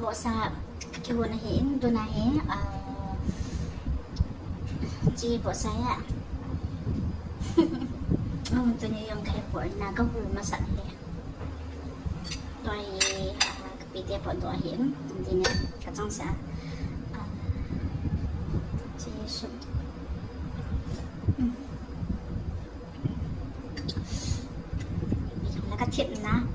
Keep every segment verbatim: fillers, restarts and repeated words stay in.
Vohsa kakihon ahin, tuna hi, ah, chi vohsa ya. Oh, tuni jong kahepon na kahol masat hi. Tua hi, ah, kapite potdoh ahin, tuni kachangseh a. Ah, chi sup. Hmm. La kathip na.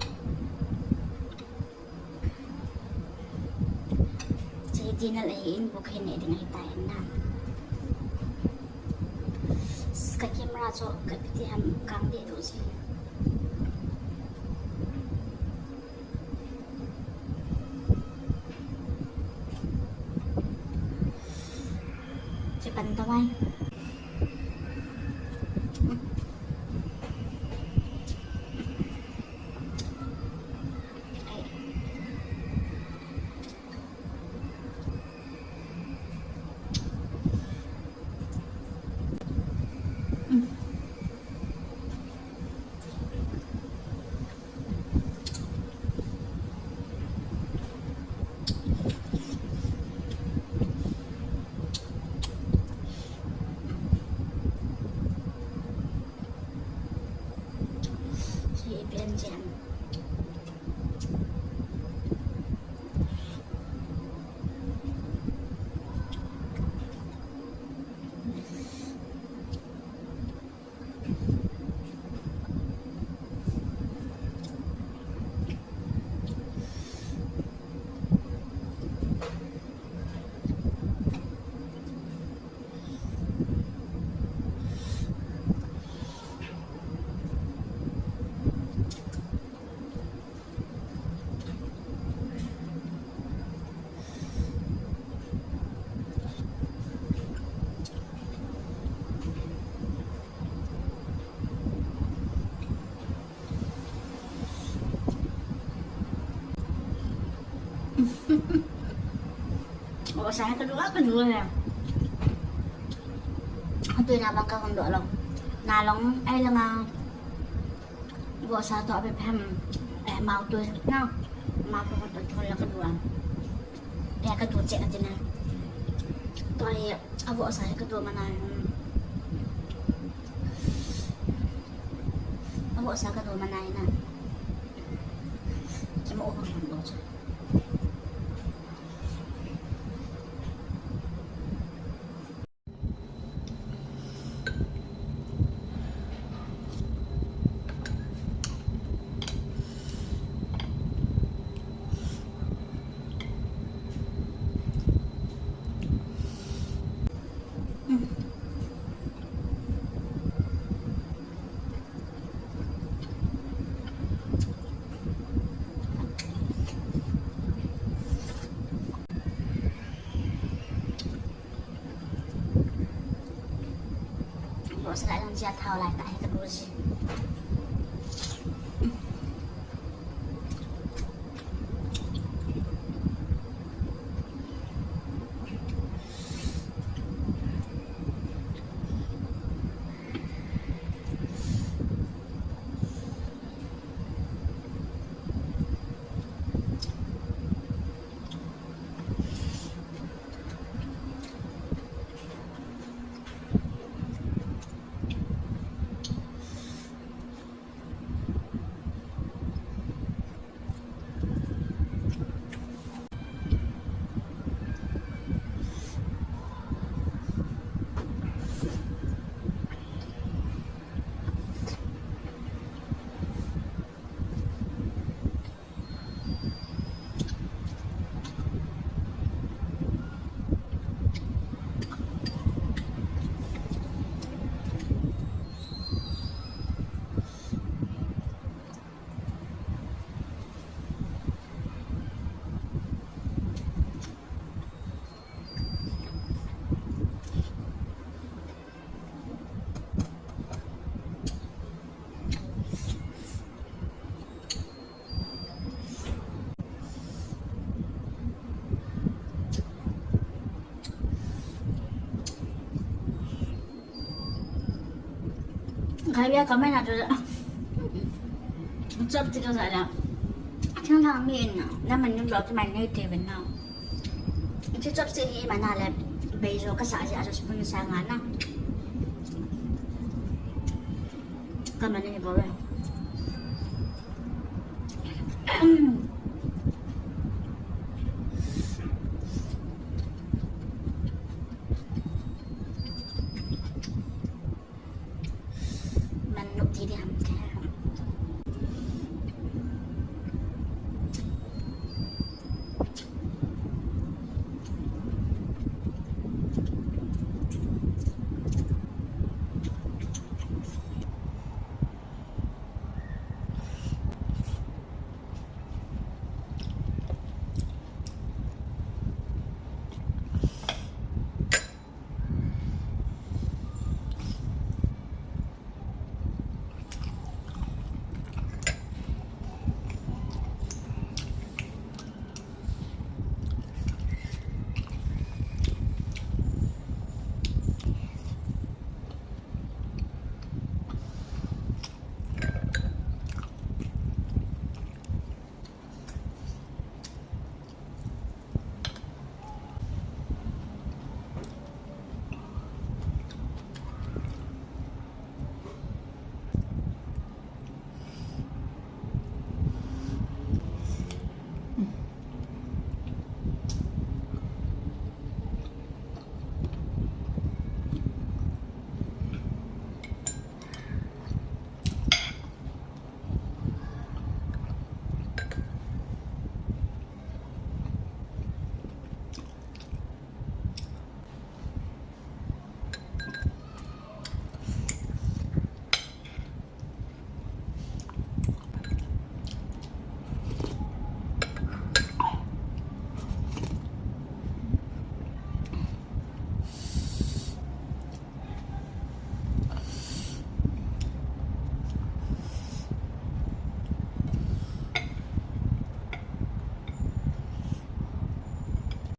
Chi dinner ahin, bu kahin neh ding ahitai na. Ka camera chu ipi ti ham kang deh doh ji. Chi pan tawai. Chi ipi ham. Vohsa hi kadu a kadu le. Tui na bang kahon doh lou. Na long ai langa. Vohsa toh ape phem. Eh, mao tui na. Mao tui toh thon la kadu a. Eh, kadu cheh kati na. Tua hi, avohsa hi kadu mana. Hmm. Avohsa kadu mana na. Kimo hong hong lo chu. Vohsa lai lang jia thao lai ta he ka bu ji. Kaya kamay na to. Chop tika sa la. Nang thang mi in na, na man nung lo ki man nei te ven na. Chi chop si hi man na le, bei jo ka sa ji a jo spoon sa nga na. Ka man ni bo le.